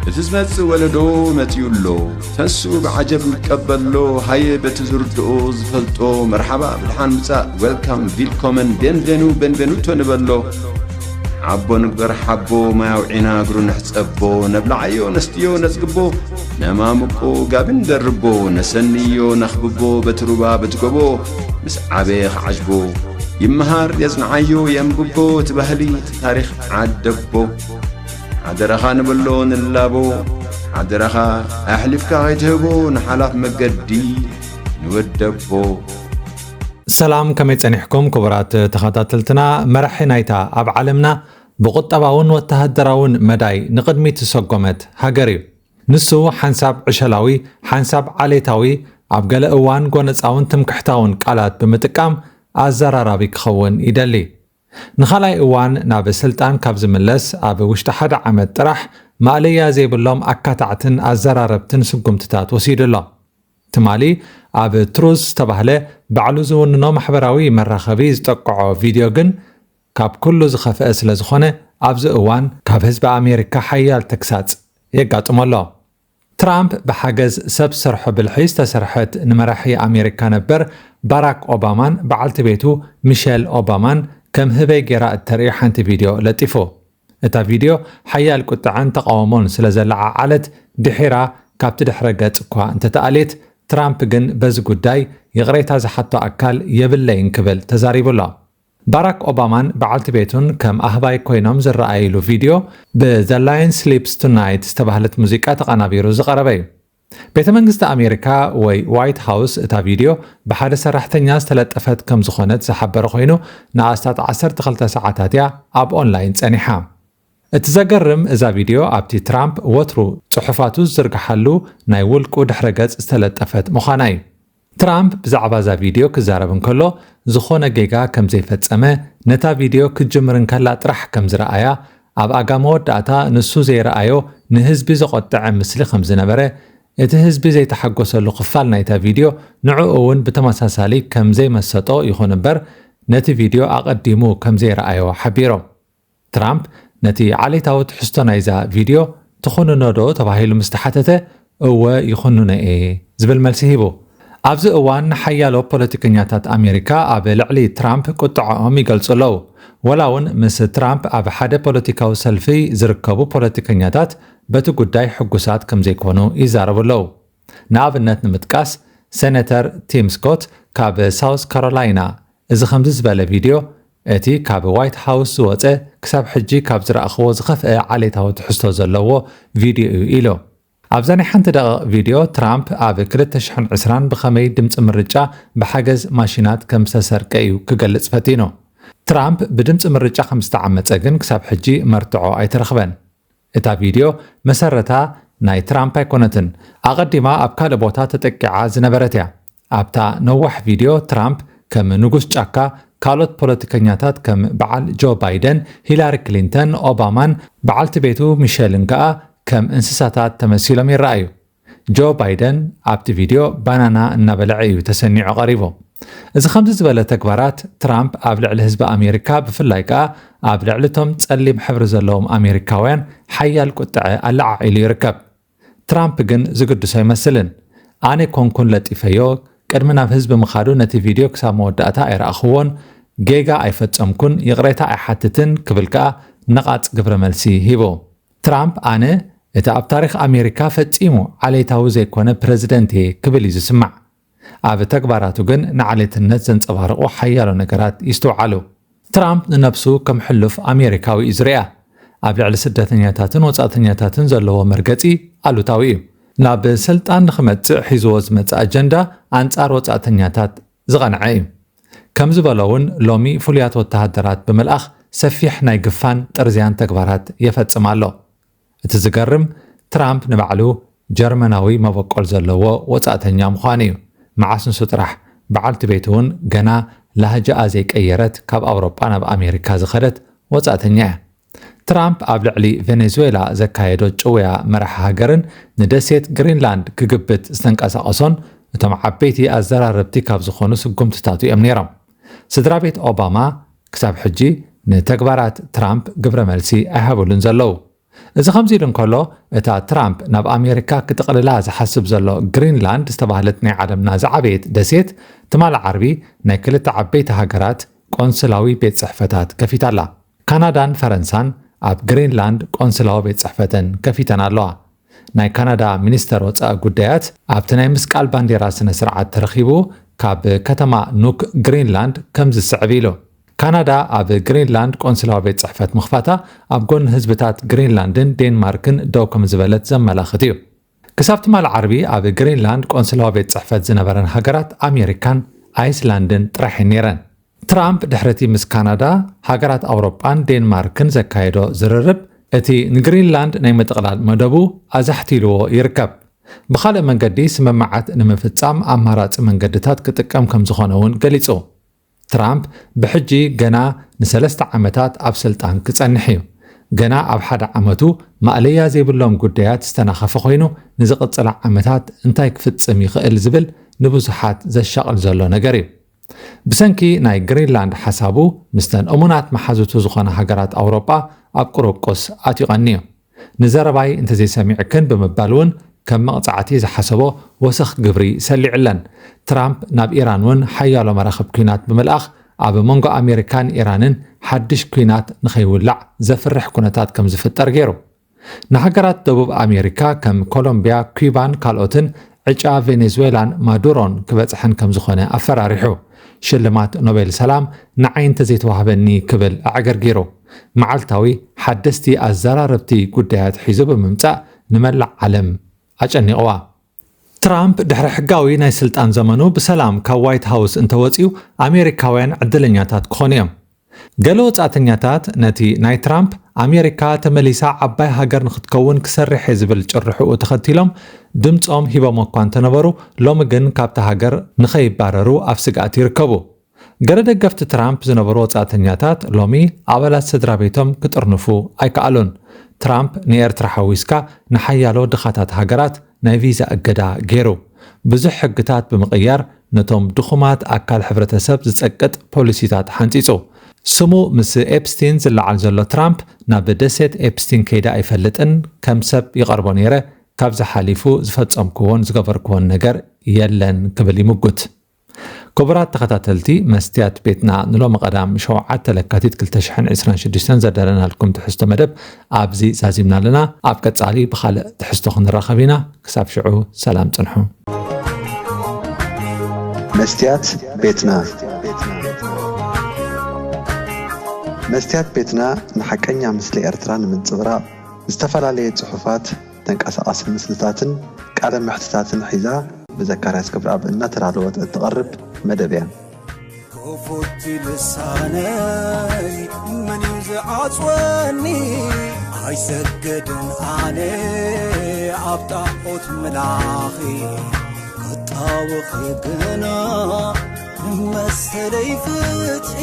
እቲ ዝመጽእ ወለዶ መጺኡ ኣሎ። ተንሱ ብዓጀብ ንቀበሎ፣ ሃየ በቲ ዝርድኦ ዝፈልጦ፣ መርሓባ ብድሓን ምጻእ፣ ዌልካም፣ ቪልኮመን፣ ቤንቬኑ፣ ቤንቬኑቶ ንበሎ። ዓቦ ንግበር ሓቦ፣ ማይ ኣውዒና እግሩ ንሕጸቦ፣ ነብልዓዮ ነስትዮ ነጽግቦ፣ ነማምቆ ጋቢ ንደርቦ፣ ነሰንዮ ነኽብቦ፣ በቲ ሩባ በቲ ጎቦ፣ ምስ ዓበየ ክዓጅቦ፣ ይመሃር የጽንዓዮ የንብቦ፣ እቲ ባህሊ እቲ ታሪኽ ዓደቦ። ሓደራኻ ንበሎ ንላቦ፣ ሓደራኻ ኣሕሊፍካ ከይትህቦ፣ ንሓላፍ መገዲ ንወደቦ። ሰላም፣ ከመይ ጸኒሕኩም ክቡራት ተኸታተልትና? መራሒ ናይታ ኣብ ዓለምና ብቁጠባውን ወተሃደራውን መዳይ ንቕድሚት ዝሰጎመት ሃገር እዩ። ንሱ ሓንሳብ ዕሸላዊ፣ ሓንሳብ ዓሌታዊ፣ ኣብ ገለ እዋን ጎነጻውን ትምክሕታውን ቃላት ብምጥቃም ኣዘራራቢ ክኸውን ይደሊ። ንኻልኣይ እዋን ናብ ስልጣን ካብ ዝምለስ ኣብ ውሽጢ ሓደ ዓመት ጥራሕ ማእለያ ዘይብሎም ኣካታዕትን ኣዘራረብትን ስጉምትታት ወሲዱ ኣሎ። ትማሊ ኣብ ትሩዝ ዝተባህለ ባዕሉ ዝውንኖ ማሕበራዊ መራኸቢ ዝጠቅዖ ቪድዮ ግን ካብ ኩሉ ዝኸፍአ ስለ ዝኾነ ኣብዚ እዋን ካብ ህዝቢ ኣሜሪካ ሓያል ተግሳጽ የጋጥሞ ኣሎ። ትራምፕ ብሓገዝ ሰብ ሰርሖ ብልሒ ዝተሰርሐት ንመራሒ ኣሜሪካ ነበር ባራክ ኦባማን በዓልቲ ቤቱ ሚሸል ኦባማን ከም ህበይ ጌራ እተርኢ ሓንቲ ቪድዮ ለጢፉ። እታ ቪድዮ ሓያል ቁጥዐን ተቓውሞን ስለ ዘለዓዓለት ድሒራ ካብቲ ድሕረ ገጽ እኳ እንተተኣልየት፣ ትራምፕ ግን በዚ ጉዳይ ይቕሬታ ዝሓቶ ኣካል የብለይን ክብል ተዛሪቡ ኣሎ። ባራክ ኦባማን በዓልቲ ቤቱን ከም ኣህባይ ኮይኖም ዝረኣይሉ ቪድዮ ብ The Lion Sleeps Tonight ዝተባህለት ሙዚቃ ተቐናቢሩ ዝቐረበ እዩ። ቤተ መንግስቲ ኣሜሪካ ወይ ዋይት ሃውስ እታ ቪድዮ ብሓደ ሰራሕተኛ ዝተለጠፈት ከም ዝኾነት ዝሓበረ ኮይኑ ንኣስታት ዓሰርተ ክልተ ሰዓታት እያ ኣብ ኦንላይን ጸኒሓ። እቲ ዘገርም እዛ ቪድዮ ኣብቲ ትራምፕ ወትሩ ጽሑፋቱ ዝዝርግሓሉ ናይ ውልቁ ድሕረ ገጽ ዝተለጠፈት ምዃና እዩ። ትራምፕ ብዛዕባ እዛ ቪድዮ ክዛረብ እንከሎ ዝኾነ ጌጋ ከም ዘይፈጸመ፣ ነታ ቪድዮ ክትጅምር እንከላ ጥራሕ ከም ዝረኣያ፣ ኣብኣ መወዳእታ ንሱ ዘይረኣዮ ንህዝቢ ዘቖጠዐ ምስሊ ከም ዝነበረ፣ እቲ ህዝቢ ዘይተሓጎሰሉ ክፋል ናይታ ቪድዮ ንዕኡ እውን ብተመሳሳሊ ከም ዘይመሰጦ ይኹን እምበር ነቲ ቪድዮ ኣቐዲሙ ከም ዘይረኣዮ ሓቢሮም። ትራምፕ ነቲ ዓሌታዊ ትሕዝቶ ናይዛ ቪድዮ ትኹንኖ ዶ ተባሂሉ ምስ ተሓተተ፣ እወ ይኹንኖ እየ ዝብል መልሲ ሂቡ። ኣብዚ እዋን ሓያሎ ፖለቲከኛታት ኣሜሪካ ኣብ ልዕሊ ትራምፕ ቁጥዐኦም ይገልጹ ኣለዉ። ወላ እውን ምስ ትራምፕ ኣብ ሓደ ፖለቲካዊ ሰልፊ ዝርከቡ ፖለቲከኛታት በቲ ጉዳይ ሕጉሳት ከም ዘይኮኑ ይዛረቡ ኣለዉ። ንኣብነት ንምጥቃስ፣ ሴነተር ቲም ስኮት ካብ ሳውስ ካሮላይና፣ እዚ ከምዚ ዝበለ ቪድዮ እቲ ካብ ዋይት ሃውስ ዝወጸ ክሳብ ሕጂ ካብ ዝረኣኽዎ ዝኸፍአ ዓሌታዊ ትሕዝቶ ዘለዎ ቪድዮ እዩ ኢሉ። ኣብዛ ናይ ሓንቲ ደቂቕ ቪድዮ፣ ትራምፕ ኣብ ክልተ ሽሕን ዕስራን ብኸመይ ድምጺ ምርጫ ብሓገዝ ማሽናት ከም ዝተሰርቀ እዩ ክገልጽ ፈቲኑ። ትራምፕ ብድምጺ ምርጫ ከም ዝተዓመጸ ግን ክሳብ ሕጂ መርትዖ ኣይተረኽበን። እታ ቪድዮ መሰረታ ናይ ትራምፕ ኣይኮነትን። ኣቐዲማ ኣብ ካልእ ቦታ ተጠቂዓ ዝነበረት እያ። ኣብታ ነዋሕ ቪድዮ፣ ትራምፕ ከም ንጉስ ጫካ፣ ካልኦት ፖለቲከኛታት ከም በዓል ጆ ባይደን፣ ሂላሪ ክሊንተን፣ ኦባማን በዓልቲ ቤቱ ሚሸልን ከኣ ከም እንስሳታት ተመሲሎም ይረኣዩ። ጆ ባይደን ኣብቲ ቪድዮ ባናና እናበልዐ እዩ ተሰኒዑ ቀሪቡ። እዚ ከምዚ ዝበለ ተግባራት ትራምፕ ኣብ ልዕሊ ህዝቢ ኣሜሪካ፣ ብፍላይ ከኣ ኣብ ልዕሊ እቶም ጸሊም ሕብሪ ዘለዎም ኣሜሪካውያን፣ ሓያል ቁጥዐ ኣለዓዒሉ ይርከብ። ትራምፕ ግን ዝግድሶ ኣይመስልን። ኣነ ኮንኩን ለጢፈዮ፣ ቅድሚ ናብ ህዝቢ ምኻዱ ነቲ ቪድዮ ክሳብ መወዳእታ ኣይረኣኽዎን፣ ጌጋ ኣይፈጸምኩን፣ ይቕሬታ ኣይሓትትን ክብል ከኣ ነቓጽ ግብረ መልሲ ሂቡ። ትራምፕ፣ ኣነ እቲ ኣብ ታሪኽ ኣሜሪካ ፈጺሙ ዓሌታዊ ዘይኮነ ፕረዚደንት እየ ክብል እዩ ዝስማዕ። ኣብ ተግባራቱ ግን ንዓሌትነት ዘንጸባርቑ ሓያሎ ነገራት ይስትውዓሉ። ትራምፕ ንነብሱ ከም ሕሉፍ ኣሜሪካዊ እዩ ዝሪኣ። ኣብ ልዕሊ ስደተኛታትን ወጻእተኛታትን ዘለዎ መርገጺ ኣሉታዊ እዩ። ናብ ስልጣን ንኽመጽእ ሒዝዎ ዝመጽእ ኣጀንዳ ኣንጻር ወጻእተኛታት ዝቐንዐ እዩ። ከም ዝበሎ እውን ሎሚ ፍሉያት ወተሃደራት ብምልኣኽ ሰፊሕ ናይ ግፋን ጥርዝያን ተግባራት የፈጽም ኣሎ። እቲ ዝገርም፣ ትራምፕ ንባዕሉ ጀርመናዊ መበቆል ዘለዎ ወጻእተኛ ምዃኑ እዩ። መዓስ ንሱ ጥራሕ፣ በዓልቲ ቤቱ እውን ገና ላህጃኣ ዘይቀየረት ካብ ኣውሮጳ ናብ ኣሜሪካ ዝኸደት ወጻእተኛ እያ። ትራምፕ ኣብ ልዕሊ ቬኔዙዌላ ዘካየዶ ጭውያ መራሒ ሃገርን ንደሴት ግሪንላንድ ክግብት ዝተንቀሳቐሶን እቶም ዓበይቲ ኣዘራረብቲ ካብ ዝኾኑ ስጉምትታቱ እዮም ነይሮም። ስድራ ቤት ኦባማ ክሳብ ሕጂ ንተግባራት ትራምፕ ግብረ መልሲ ኣይሃብሉን ዘለዉ። እዚ ከምዚ ኢሉ እንከሎ፣ እታ ትራምፕ ናብ ኣሜሪካ ክጥቕልላ ዝሓስብ ዘሎ ግሪንላንድ ዝተባህለት ናይ ዓለምና ዝዓበየት ደሴት፣ ትማሊ ዓርቢ ናይ ክልተ ዓበይቲ ሃገራት ቆንስላዊ ቤት ጽሕፈታት ከፊታ ኣላ። ካናዳን ፈረንሳን ኣብ ግሪንላንድ ቆንስላዊ ቤት ጽሕፈተን ከፊተን ኣለዋ። ናይ ካናዳ ሚኒስተር ወጻኢ ጉዳያት ኣብቲ ናይ ምስቃል ባንዴራ ስነ ስርዓት ተረኺቡ፣ ካብ ከተማ ኑክ ግሪንላንድ ከምዚ ዝስዕብ ኢሉ። ካናዳ ኣብ ግሪንላንድ ቆንስላዊ ቤት ጽሕፈት ምኽፋታ ኣብ ጎኒ ህዝብታት ግሪንላንድን ዴንማርክን ደው ከም ዝበለት ዘመላኽት እዩ። ክሳብ ትማሊ ዓርቢ ኣብ ግሪንላንድ ቆንስላዊ ቤት ጽሕፈት ዝነበረን ሃገራት ኣሜሪካን ኣይስላንድን ጥራሕ እየን ነይረን። ትራምፕ ድሕሪ እቲ ምስ ካናዳ፣ ሃገራት ኣውሮጳን ዴንማርክን ዘካየዶ ዝርርብ፣ እቲ ንግሪንላንድ ናይ ምጥቕላል መደቡ ኣዛሕቲልዎ ይርከብ። ብኻልእ መንገዲ፣ ስምምዓት ንምፍጻም ኣማራጺ መንገድታት ክጥቀም ከም ዝኾነ እውን ገሊጹ። ትራምፕ ብሕጂ ገና ንሰለስተ ዓመታት ኣብ ስልጣን ክጸንሕ እዩ። ገና ኣብ ሓደ ዓመቱ ማእለያ ዘይብሎም ጉዳያት ዝተናኸፈ ኮይኑ፣ ንዝቕጽላ ዓመታት እንታይ ክፍጽም ይኽእል ዝብል ንብዙሓት ዘሻቕል ዘሎ ነገር እዩ። ብሰንኪ ናይ ግሪንላንድ ሓሳቡ፣ ምስተን እሙናት መሓዙቱ ዝኾና ሃገራት ኣውሮጳ ኣብ ቁርቁስ ኣትዩ ቀንዩ። ንዘረባይ እንተዘይሰሚዕክን ብምባል እውን ከም መቕጻዕቲ ዝሓሰቦ ወሰኽ ግብሪ ሰሊዕለን። ትራምፕ ናብ ኢራን እውን ሓያሎ መራኽብ ኲናት ብምልኣኽ፣ ኣብ መንጎ ኣሜሪካን ኢራንን ሓድሽ ኲናት ንኸይውላዕ ዘፍርሕ ኩነታት ከም ዝፍጠር ገይሩ። ንሃገራት ደቡብ ኣሜሪካ ከም ኮሎምቢያ፣ ኲባን ካልኦትን ዕጫ ቬኔዙዌላን ማዱሮን ክበጽሐን ከም ዝኾነ ኣፈራሪሑ። ሽልማት ኖቤል ሰላም ንዓይ እንተዘይተዋህበኒ ክብል ኣዕገርጊሩ። መዓልታዊ ሓደስቲ ኣዘራረብቲ ጉዳያት ሒዙ ብምምጻእ ንመላእ ዓለም ኣጨኒቕዋ። ትራምፕ ድሕሪ ሕጋዊ ናይ ስልጣን ዘመኑ ብሰላም ካብ ዋይት ሃውስ እንተወጺኡ፣ ኣሜሪካውያን ዕድለኛታት ክኾኑ እዮም። ገለ ወጻእተኛታት ነቲ ናይ ትራምፕ ኣሜሪካ ተመሊሳ ዓባይ ሃገር ንክትከውን ክሰርሕ እየ ዝብል ጭርሕኡ ተኸቲሎም ድምጾም ሂቦም እኳ እንተነበሩ፣ ሎሚ ግን ካብታ ሃገር ንኸይባረሩ ኣብ ስግኣት ይርከቡ። ገለ ደገፍቲ ትራምፕ ዝነበሩ ወጻእተኛታት ሎሚ ኣባላት ስድራ ቤቶም ክጥርንፉ ኣይከኣሉን። ትራምፕ ንኤርትራ ሓዊስካ ንሓያሎ ድኻታት ሃገራት ናይ ቪዛ እገዳ ገይሩ። ብዙሕ ሕግታት ብምቕያር ነቶም ድኹማት ኣካል ሕብረተሰብ ዝጸቅጥ ፖሊሲታት ሓንጺጹ። ስሙ ምስ ኤፕስቲን ዝለዓል ዘሎ ትራምፕ ናብ ደሴት ኤፕስቲን ከይደ ኣይፈልጥን፣ ከም ሰብ ይቐርቦ ነይረ፣ ካብዚ ሓሊፉ ዝፈጸምክዎን ዝገበርክዎን ነገር የለን ክብል ይምጉት። ክቡራት ተኸታተልቲ መስትያት ቤትና፣ ንሎሚ ቀዳም ሸውዓተ ለካቲት ክልተ ሽሕን ዕስራን ሽዱሽተን ዘዳለናልኩም ትሕዝቶ መደብ ኣብዚ ዛዚምና ኣለና። ኣብ ቀጻሊ ብኻልእ ትሕዝቶ ክንራኸብ ኢና። ክሳብ ሽዑ ሰላም ጽንሑ። መስትያት ቤትና። መስትያት ቤትና ንሓቀኛ ምስሊ ኤርትራ ንምንጽብራቕ ዝተፈላለየ ጽሑፋት፣ ተንቀሳቓሲ ምስልታትን ቃለ መሕትታትን ሒዛ ብዘካርያስ ገብረኣብ እናተዳለወት እትቐርብ መደብ እያ። ክፉት ልሳነይ መን እዩ ዝዓጽወኒ? ኣይሰግድን ኣነ ኣብ ጣዖት ምላኺ፣ ክጣወኺ ግና መሰለይ ፍትሒ።